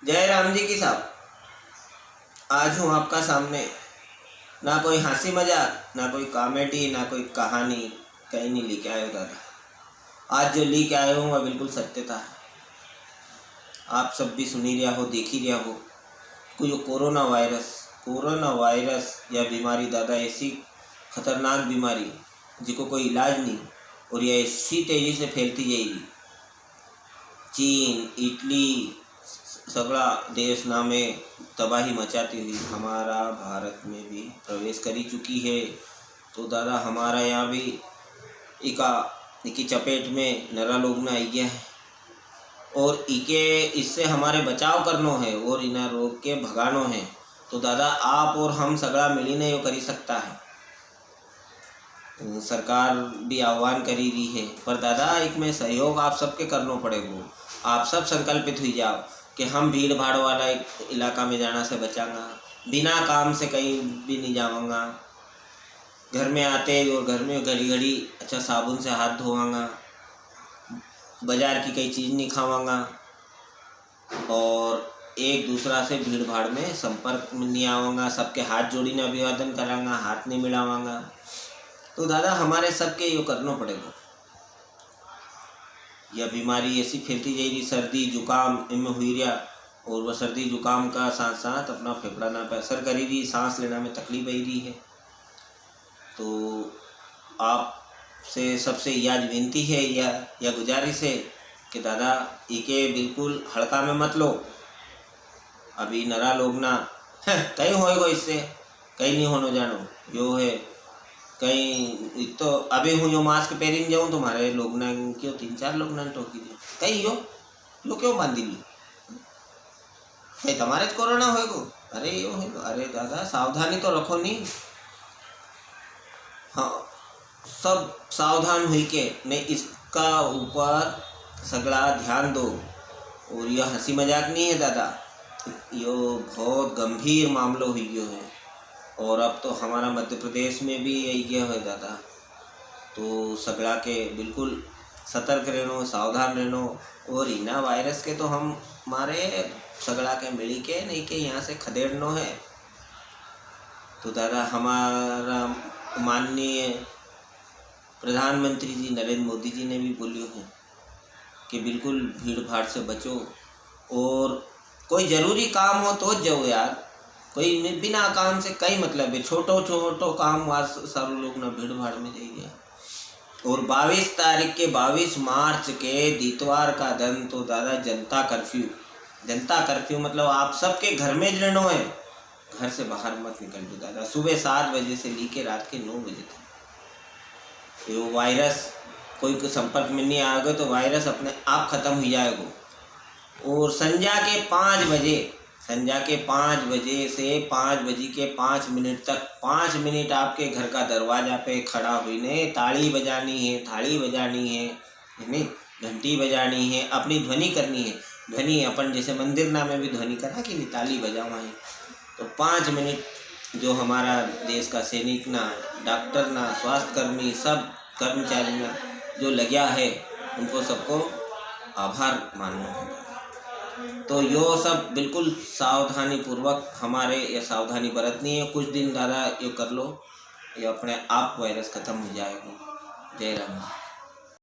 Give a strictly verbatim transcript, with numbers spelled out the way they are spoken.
जय राम जी की साहब, आज हूँ आपका सामने ना कोई हंसी मजाक, ना कोई comedy, ना कोई कहानी, कहीं नहीं लेके आयो दादा। आज जो लेके आयो हूँ, वह बिल्कुल सत्यता है। आप सब भी सुनी रिया हो, देखी रिया हो, कोई यो कोरोना वायरस, कोरोना वायरस या बीमारी दादा, ऐसी खतरनाक बीमारी, जिको कोई इलाज नहीं, और यह ऐसी तेजी से फैलती जाएगी। चीन, इटली, स-, सगळा देश ना में तबाही मचाती हुई हमारा भारत में भी प्रवेश करी चुकी है। तो दादा, हमारा यहाँ भी इका, इकी चपेट में नरा लोग ना आई गया है। और इके, इससे हमारे बचाव करनो है और इना रोग के भगानो है। तो दादा, आप और हम सगळा मिली ने यो करी सकता है। सरकार भी आह्वान करी रही है, पर दादा, एक में सहयोग आप सबके करनो पड़ेगो। आप सब संकल्पित हुई जाओ कि हम भीड़ भाड़ वाला एक इलाका में जाना से बचांगा, बिना काम से कहीं भी नहीं जावांगा, घर में आते और घर में घड़ी घड़ी अच्छा साबुन से हाथ धोवांगा, बाजार की कई चीज नहीं खावांगा, और एक दूसरा से भीड़ भाड़ में संपर्क में नहीं आवांगा, सबके हाथ जोड़ी ने अभिवादन करांगा, हाथ नहीं मिलावांगा। तो दादा, हमारे सबके यो करनो पड़ेगो। या बीमारी ऐसी फैलती जाएगी, सर्दी जुकाम इनमें हुई रिया, और वह सर्दी जुकाम का साथ साथ अपना फेफड़ा ना पे असर करी रही, सांस लेना में तकलीफ आई रही है। तो आपसे सबसे याज विनती है या, या गुजारिश है कि दादा, इके बिल्कुल हल्का में मत लो। अभी नरा लोग ना, "हैं, कई होएगो इससे, कई नहीं होनो जानो, यो है, कई।" एक तो अभी हूँ यो mask पहरीन जाऊँ तो म्हारे लोग ना क्यों तीन चार लोग ना टोकी दियो, "कई यो, यो क्यों बांधी लियो?" भाई, तमारे ज कोरोना होएगो? अरे, यो होएगो। अरे दादा, सावधानी तो रखो नी। हाँ, सब सावधान हुई के ने इसका ऊपर सगळा ध्यान दो। और यो हंसी मजाक नहीं है दादा, यो बहुत गंभीर मामलो हुई गयो है। और अब तो हमारा मध्य प्रदेश में भी आई गयो है दादा। तो सगळा के बिल्कुल सतर्क रहनो, सावधान रहनो। और इना वायरस के तो हम मारे सगळा के मिली के नहीं के यहाँ से खदेड़नो है। तो दादा, हमारा माननीय प्रधानमंत्री जी नरेंद्र मोदी जी ने भी बोलियो है कि बिल्कुल भीड़ भाड़ से बचो और कोई जरूरी काम हो तो जाओ यार, कोई नि-, बिना काम से कई मतलब है, छोटो छोटो काम वास सारू लोग ना भीड़ भाड़ में जाइए। और बावीस तारीख के, बावीस मार्च के दितवार का दिन तो दादा जनता कर्फ्यू, जनता कर्फ्यू मतलब आप सबके घर में ज रहनो है, घर से बाहर मत निकल जो दादा, सुबह सात बजे से लेके रात के नौ बजे तक। यो वायरस कोई के संपर्क में नहीं आएगा तो वायरस अपने आप खत्म हुई जाएगो। और संजा के पाँच बजे, संजा के पाँच बजे से पाँच बजे के पाँच मिनट तक, पाँच मिनट आपके घर का दरवाजा पे खड़ा हुई ने ताली बजानी है, थाली बजानी है, है नी? घंटी बजानी है, अपनी ध्वनि करनी है। ध्वनि अपन जैसे मंदिर ना में भी ध्वनि करा कि नी, ताली बजावा है। तो पाँच मिनट जो हमारा देश का सैनिक ना, डॉक्टर ना, स्वास्थ्य कर्मी, सब कर्मचारी ना जो लग्या है, उनको सबको आभार मानना है। तो यो सब बिल्कुल सावधानी पूर्वक हमारे ये सावधानी बरतनी है। कुछ दिन दादा यो कर लो, ये अपने आप वायरस खत्म हो जाएगा। जय राम जी।